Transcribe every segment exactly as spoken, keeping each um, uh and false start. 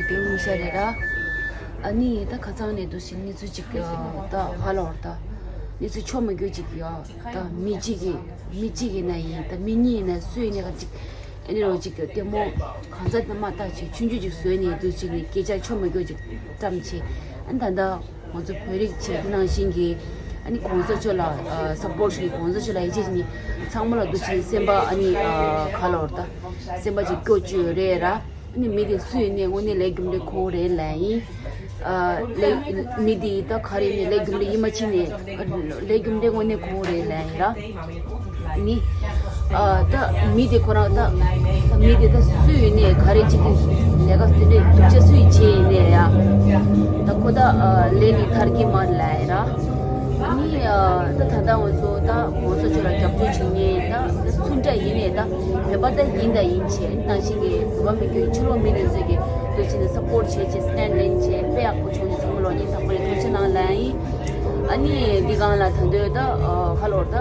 དེའུ་ཉི་ཤ་རེད་ར། ཨ་ནི་ད་ཁ་སང་ནས་འདུག་ཞིག་གནས་ཚུལ་ཅིག་ད་ཧ་ལོར་ད། གནས་ཚུལ་ཆོ་མི་རྒྱུ་ཅིག་ཡ། ད་མི་གཅིག་གིས་མི་གཅིག་གིས་ན་ཡིན་ད་མི་གཉིས་ཡིན་ན་སུ་ཡིན་ན་ག་ཅིག་ཨ་ནི་རོ་ཅིག་ལྟད་མོ་གང་ཚ་ལྟད་མ་ལྟ་བྱས་ཆུང་ཆུང་ཅིག་བཟོས་ནས་འདུག་ཅིག་ནས་སྐད་ཆ་ཆོ་མི་རྒྱུ་ཅིག་བཀྲམ་བྱས། ཨ་ནི་ད་ད་ང་ཚོ་བོད་རིགས་བྱས་དེ་ནང་བཞིན་གྱི་ཨ་ནི་གོང་ས་མཆོག་ལ་ཨ་སཔོར་ཊི་ཞུ་གོང་ས་མཆོག་ལ་ཡིད་ཆེས་བྱེད་མཁན་ཚང་མ་ལ་འདུག་ཅིག་སེམས་པ་ཨ་ནི་ཨ་ག་ལོར་ད་སེམས་པ་ཅིག་སྐྱོ་བཅུག་རེད་ར། ཨ་ནི་མི་དེ་སུ་ཡིན་ནའི་དངོས་གནས་ལས་རྒྱུ་འབྲས་ཁོ་རེད་ལབ་ཡིན། ཨ་ལས་མི་དེ་ད་ག་རེ་ནས་ལས་རྒྱུ་འབྲས་ཡིན་མ་ཕྱིན་ནས་ལས་རྒྱུ་འབྲས་དངོས་གནས་ཁོ་རེད་ལབ་ཡིན་ར། ནི། ཨ་ད་མི་དེ་ཁོ་རང་ད་ད་མི་དེ་ད་སུ་ཡིན་ནའི་ག་རེ་ཅིག་གི་ལས་ཀ་དེ་འདྲའི་སྡུག་ཅག་སུ་ཡིན་བྱས་ཡིན་ནའི་ཡ། ད་ཁོ་ད་ཨ་ལས་ནི་ཐར་གི་མ་ལབ་ཡིན་ར། ནི་ཨ་ད་ད་ལྟ་ང་ཚོ་ད་གོང་ས་མཆོག་ལ་རྒྱབ་སྐྱོར་བྱེད་མཁན་ད་ད་སུ་འདྲ་ཡིན་ནའི་ད་བོད་པ་ད་ཡིན་ད་ཡིན་བྱས་ནང་བཞིན་གྱི་བོད་པ་མི་རྒྱུད་ཕྱི་ལོགས་མི་དེ་ཚོས་ཀྱི་དུ་བྱས་ནས་སཔོར་ཊི་བྱས་བྱས་སི་ཊེན་ཌི་ལེན་བྱས་དཔེ་ཡག་པོ་བྱུང་ནས་ཚང་མ་ལོ་ཉིན་དང་པོ་ནས་ཐུགས་རྗེ་གནང་ལབ་ཡིན། ཨ་ནི་འདི་སྒང་ལ་ད་འདོད་ད་ཧ་ལོར་ད་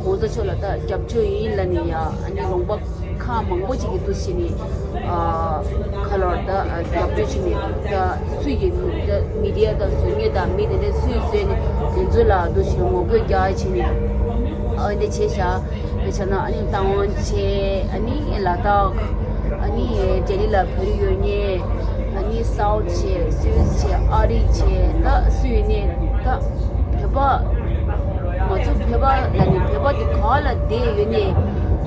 གོང་ས་མཆོག་ལ་ད་རྒྱབ་སྐྱོར་ཡིན་ལབ་ནས་ཡ་ཨ་ནི་ལུང་པ་ཁག་མང་པོ་ཅིག་གི་དུ་ཕྱིན་ནས་ཨ་ཁ་ལོར་ད་རྒྱབ་སྐྱོར་བྱས་ནས་ད་སུས་ཀྱི་ད་མི་ཌི་ཡ་ད་བཟོ་མཁན་ད་མི་དེ་འདྲ་སུས་བཟོས་ནས་དེ་ཚོ་ལ་དུ་ཕྱིན་ངོ་རྒོལ་རྒྱག་བྱས་ནས་ཨ་འདི་བྱས་ཤག་དཔེ་ཆ་ན་ཨ་ནི་ཏང་ཝན་བྱས་ཨ་ནི་ལ་དྭགས་ཨ་ནི་ལྡི་ལི་ལ་བོད་རིགས་ཡོད་མཁན། ཨ་ནི་སའུ་ཐི་བྱས་སུད་སི་བྱས་ཨ་རི་བྱས་ད་སུ་ཡོད་ནས་ད་བོད་པ་ང་ཚོ་བོད་པ་ལ་ནི་བོད་པ་དེ་ག་ལ་བསྡད་ཡོད་ནས་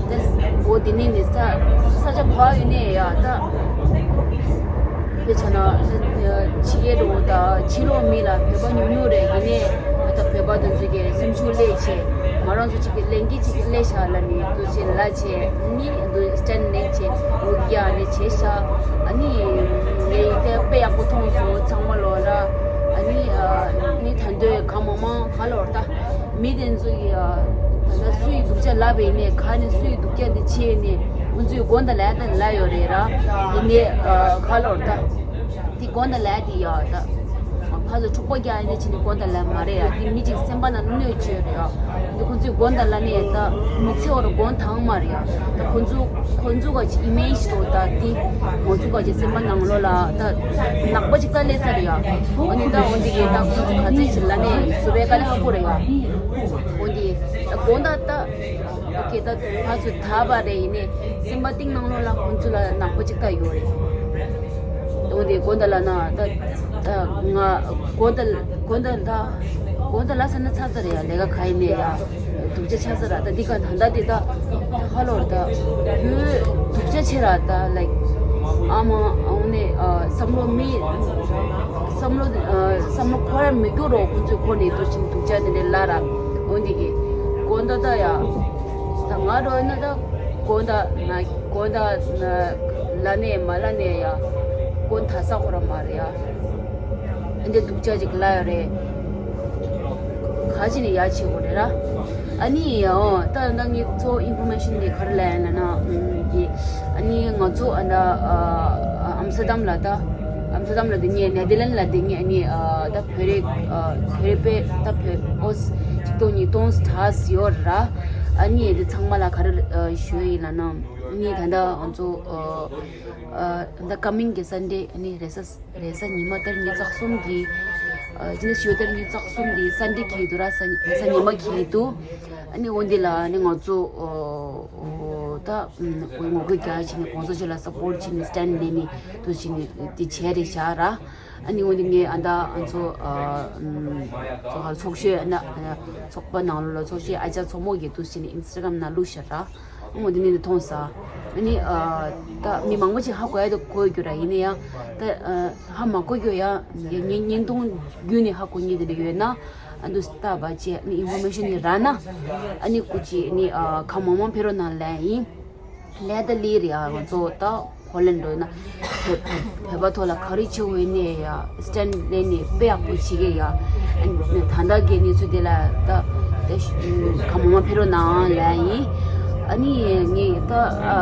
ད་འོ་དེ་ནས་ནི་ས་ས་ཆ་ག་ཡོད་ནས་ཡ་ད་དཔེ་ཆ་ན་ཕྱི་རྒྱལ་འགྲོ་ད་ཕྱི་ལོགས་མི་ལ་བོད་པ་ཉུང་ཉུང་རེད་ཡིན་ནས་ད་བོད་པ་དེ་ཚོ་གི་སེམས་ཤུགས་སླེབས་བྱས་ང་རང་ཚོ་གཅིག་གི་ལས་འགན་གཅིག་གི་ལས་བཞག་ལ་ནི་དུ་བྱས་ལ་བྱས་ནི་དུ་སི་ཊེན་ཌི་ལེན་བྱས་འོ་ཡ་ནི་བྱས་ཤག་ཨ་ནི་ངས་དེ་དཔེ་ཡག་པོ་མཐོང་སོང་ཚང་མ་ལོ་ལ་ཨ་ནི་ནི་ད་འདོད་གང་མང་མང་ག་ལོར་ད་མི་དེ་ཚོ་ཡི་ད་ལྟ་སུའི་སྡུག་ཅག་ལབ་པའི་ནས་ག་ནས་སུའི་སྡུག་ཅག་དེ་ཆེ་ནས་ཁོང་ཚོའི་དགོན་དང་ལས་དང་ལ་ཡོད་རེད་ར་དེ་ནས་ག་ལོར་ད་དེ་དགོན་དང་ལས་དེ་ཡ་ད་ཕ་ཚོ་འཁྲུག་པ་རྒྱག་ཡིན་ནས་ཆེ་ནས་དགོན་དང་ལས་མ་རེད་ཡ་དེ་མི་གཅིག་སེམས་པ་ན་གནོད་བྱེད་རེད་ཡ། འདི་ཁོ་ཚོའི་དགོན་དང་ལ་ནས་ད་མི་ཚེ་བར་དགོན་དང་མ་རེད་ཡ། ད་ཁོ་ཚོ་ཁོ་ཚོ་ག་ཅིག་ཨི་མེ་ཇི་དོ་ད་དེ་ཁོ་ཚོ་ག་ཅིག་སེམས་པ་ནང་ལོགས་ལ་ད་ནག་པ་ཅིག་ད་སླེབས་ཚར་རེད་ཡ། འོ་ནི་ད་འོ་འདི་གི་ད་ཁོ་ཚོ་ག་ཚོད་ཅིག་ལ་ནས་བཟོ་བའི་དཀའ་ལས་ཁག་པོ་རེད་ཡ། འོ་འདི་ད་དགོན་ད་ད་ཨོ་ཀེ་ད་ཕ་ཚོ་ད་བ་རེད་ཡིན་ནས་སེམས་པ་གཏིང་ནང་ལོགས་ལ་ཁོ་ཚོ་ལ་ནག་པ་ཅིག་ད་ཡོད་རེད། འོ་འདི་དགོན་ད་ལ་ན་ད་ད་ང་དགོན་ད་དགོན་ད་ད་དགོན་ད་ལ་ས་ན་ཚ་ཚ་རེད་ཡ། ལས་ཀ་ག་ཡིན་ནས་ཡ་སྡུག་ཅག་ཆགས་ས་ར། ད་འདི་ག་ད་ད་འདི་ད་ཧ་ལོར་ད་བུ་སྡུག་ཅག་ཆེ་ར། ད་ལའིཀ་ཨ་མ་འོ་ནས་བསམ་བློ་མི་བསམ་བློ་བསམ་བློ་འཁོར་མི་འགྱུར་རོ། ཁོ་ཚོས་འཁོར་ནས་འདུག་ཅིང་སྡུག་ཅག་དེ་འདྲ་ལ་ར། འོ་འདི་གི་དགོན་ད་ད་ཡ་ད་ང་རོ་ན་ད་དགོན་ད་ན་དགོན་ད་ན་ལ་ནས་མ་ལ་ནས་ཡ་དགོན་ད་ས་ཁོ་ར་མ་རེད་ཡ། འདི་སྡུག་ཅག་ཅིག་ལ་ཡོད་རེད། ག་ཅི་ནས་ཡ་བྱེད་དགོས་རེད་ར། ཨ་ནི་ཨོ་ད་ད་ངས་ཚོ་ཨིན་ཕོར་མེ་ཤན་འདི་ག་རེ་ལ་ཡིན་ན་ཨ་ནི་ང་ཚོ་ཨ་ད་ཨམ་སི་ཏར་ཌམ་ལ་ད་ཨམ་སི་ཏར་ཌམ་ལ་འདི་ངས་ནེ་དར་ལན་ལ་འདི་ངས་ཨ་ནི་ད་བོད་རིགས་བོད་རིགས་པས་ད་བོད་ཨོ་ཅིག་སྟོང་ཉིས་སྟོང་ཐ་ཡོད་ར། ཨ་ནི་འདི་ཚང་མ་ལ་ག་རེ་ཞུ་ཡིན་ལ་ན་ངས་ད་ད་ང་ཚོ་ད་ཀ་མིང་གི་སན་ཌེ་ཨ་ནི་རེས་གཟའ་རེས་གཟའ་ཉི་མ་ཏེ་རེ་ཉི་ཤུ་རྩ་གསུམ་གྱི། ཨ་ཅི་ན་ཞོ་ཏེ་རེ་ཉི་ཤུ་རྩ་གསུམ་གྱི་སན་ཌེ་གི་དུ་ར་ས་རེས་གཟའ་ཉི་མ་གི་དུ། ཨ་ནི་འོ་འདི་ལ་ཨ་ནི་ང་ཚོ་ཨོ་ད་ངོ་རྒོལ་རྒྱག་བྱས་ནས་གོང་ས་མཆོག་ལ་སཔོར་ཊི་བྱས་ནས་སི་ཊེན་ཌི་ལེན་ནས་དུ་བྱས་ནས་དེ་བྱས་རེད་བཞག་ར། ཨ་ནི་འོ་འདི་ངས་ཨ་ད་ང་ཚོ་ཨ་ཚོགས་ཚོགས་ཤོས་ཨ་ན་ཚོགས་པ་ནང་ལོགས་ལ་ཚོགས་ཤོས་ཨ་ཅག་ཚོགས་མོ་གི་དུ་བྱས་ནས་ཨིན་སི་ཊ་གྷ་རམ་ནང་བླུགས་བཞག་ར། ཨ་འོ་འདི་ནས་འདི་མཐོང་ས། ཨ་ནི་ཨ་ད་མི་མང་པོ་ཅིག་ཧ་གོ་ཡ་དེ་གོ་ཡོད་རྒྱུ་ར། ཡིན་ན་ཡང་ད་ཨ་ཧ་མ་གོ་རྒྱུ་ཡ་ངས་བརྙན་ཐུང་བརྒྱུད་ནས་ཧ་གོ་མཁན་དེ་འདྲ་ཡོད་ན་ཨ་འདུ་ལྟ་བ་བྱས་ཨ་ནི་ཨིན་ཕོར་མེ་ཤན་ནི་རག་ན་ཨ་ནི་སྐུ་མཁྱེན་ཨ་ནི་ཨ་གང་མང་མང་ཕེབས་རོགས་གནང་ལབ་ཡིན། ལས་ད་ལས་རེད་ཨ། ང་ཚོ་ད་ཧོ་ལན་འགྲོ་ཡིན་ན་བོད་བོད་པ་ཐོག་ལ་ག་རེ་བྱེད་འོས་ནས་ཡ། སི་ཊེན་ཌི་ལེན་ནས་དཔེ་ཡག་པོ་བྱེད་ཀྱི་ཡ། ཨ་ནི་ད་ལྟ་གི་གནས་ཚུལ་དེ་ལ་ད་ད་གང་མང་མང་ཕེབས་རོགས་གནང་ལབ་ཡིན། ཨ་ནི་ངས་ད་ཨ་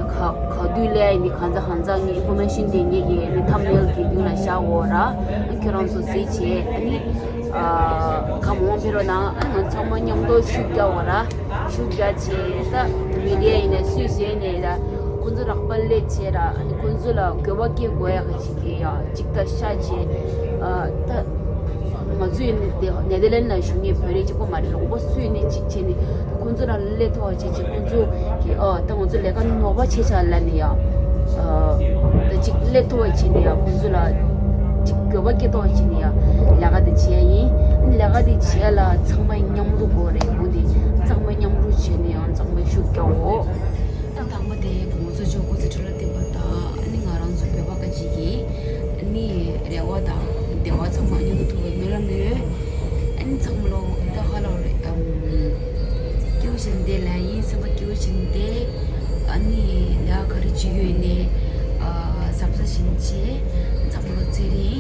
ག་ག་དུས་ལས་ཡིན་ནི་གང་ཚ་གང་ཚ་ངས་ཨིན་ཕོར་མེ་ཤན་དེ་ངས་ཀྱི་ནི་ཐམ་ནེལ་གི་མདུན་ལ་བཞག་འོ་ར། ཨ་ཁྱོད་རང་ཚོ་གཟིགས་བྱས་ཨ་ནི་ཨ་གང་མང་མང་ཕེབས་རོགས་གནང་། ཨ་ང་ཚང་མ་མཉམ་དུ་ཤུགས་རྒྱག་འོ་ར། ཤུགས་རྒྱག་བྱས་ད་མི་ཌི་ཡ་ཡིན་ན་སུས་བཟོས་ནས་ད། ཁོང་ཚོ་རག་པ་ལས་བྱས་ར་ཨ་ནི་ཁོང་ཚོ་ལ་དགོས་པ་སྐྱེ་དགོས་ཡག་གི་ཅིག་གི་ཡ་གཅིག་ད་ཤ་བྱས་ཨ་ད་ང་ཚོ་ཡིན་ནི་དེ་ནེ་དར་ལན་ལ་བཞུགས་མཁན་བོད་རིགས་གཅིག་པོ་མ་རེད། རོང་པོ་སུ་ཡིན་ནི་གཅིག་བྱས་ནི་ཁོང་ཚོ་ལ་སླེབས་ཐུབ་པ་བྱས་ཅིག་ཁོང་ཚོ་གི་ཨ་ད་ང་ཚོ་ལས་ཀ་ནོར་བ་བྱས་ཆ་ལ་ནི་ཡ་ཨ་ད་ཅིག་སླེབས་ཐུབ་པ་བྱས་ནི་ཡ་ཁོང་ཚོ་ལ་ཅིག་དགོས་པ་སྐྱེ་ཐུབ་པ་བྱས་ནི་ཡ་ལས་ཀ་དེ་བྱས་ཡིན། ལས་ཀ་དེ་བྱས་ལ་ཚང་མ་མཉམ་རུབ་དགོས་རེད། འོ་དེ་ཚང་མ་མཉམ་རུབ་བྱས་ནི་ཡ་ཚང་མ་ཤུགས་རྒྱག་འོ། ད་དང་པོ་དེ་ཁོང་ཚོ་ཇོ་ཁོ་ཚོ་ཁྲི་ལ་བསྟན་པ་དང་ཨ་ནི་ང་རང་ཚོ་བོད་པ་ཁ་ཅིག་གིས་ཨ་ནི་རེ་བ་དང་བདེ་བ་ཚང་མ་མྱུར་དུ་ཐོབ་པའི་སྨོན་ལམ་ཡོད། ཨ་ནི་ཚང་མ་ལོ་ད་ཧ་ལ་རེ་ཨམ་སྐྱིད་པོ་བྱས་ནས་བསྡད་ལ་ཡིན། སེམས་པ་སྐྱིད་པོ་བྱས་ནས་བསྡད། ཨ་ནི་ལས་ཀ་ག་རེ་བྱེད་ཡོད་ནས་ཨ་གཟབ་གཟབ་བྱས་ནས་བྱེད། ཚང་མ་ལོ་ཚེ་རིང་